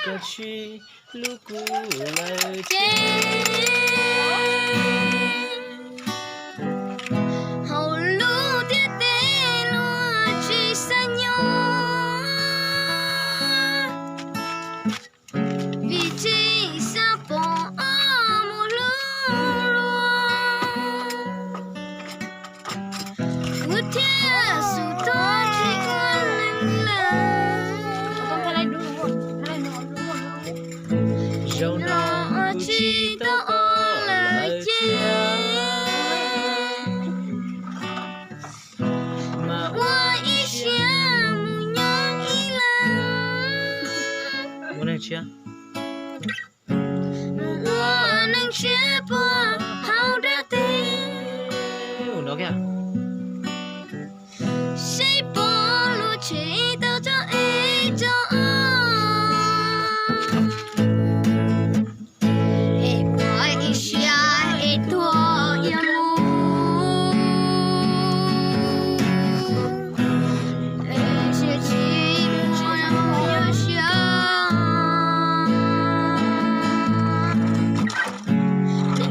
Koj tsis hlub kuv lawm ces hauv lub ntiaj teb luag tsis xav nyob, vim tsis xav pom ob muag hlub luag. Kuv thiaj xub thawj tsis ua neeg lawm. Zaum no tsis tau ob lawm ces mas ua ib siab mus nyob ib leeg. Mus ua neeg tshiab puag hauv ntiaj teb, seb puas luag tshem tau tso es tso, es ua ib siab es tuag yuav mus. Es siab tsis muaj yuav siab,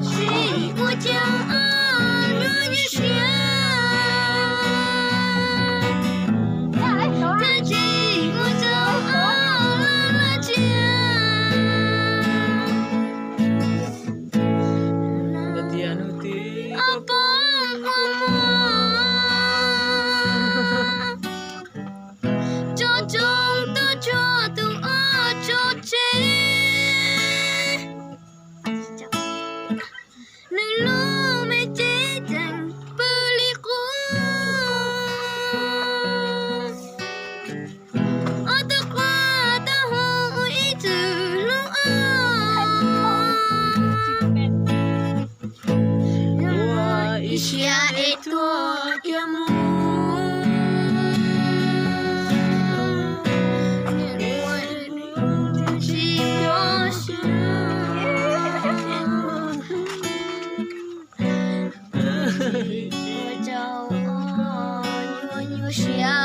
tsis ua cas yuav siab, thiaj tsis ua cas laj laj tsiab. Ob poob ua muag, tso tsoo tuaj tsuag tus ob tso tseg. Nws lub me cev tseem pw li qub, ob tug quaj tau hu ib txwm hlub ob. Ua ib siab es tuag yuav mus, tsis muaj siab. Ua rau ob nyuaj nyuaj siab,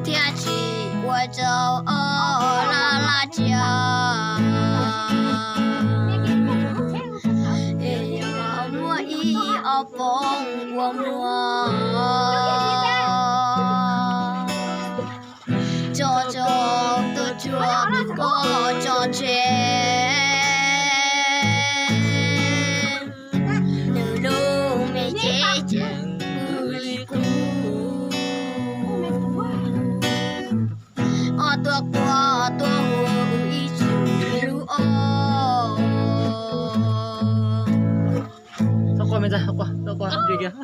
thiaj tsis ua rau ob laj laj tsiab. Es yog muaj ib ob poob ua muag, tso tsoo tuaj tsuag tus ob tso tseg. Nws lub me cev tseem pw li qub, ob tug quaj tau hu ib txwm hlub ob. Txhob quaj me ntxhais, txhob quaj, txhob quaj, ntsia kiag.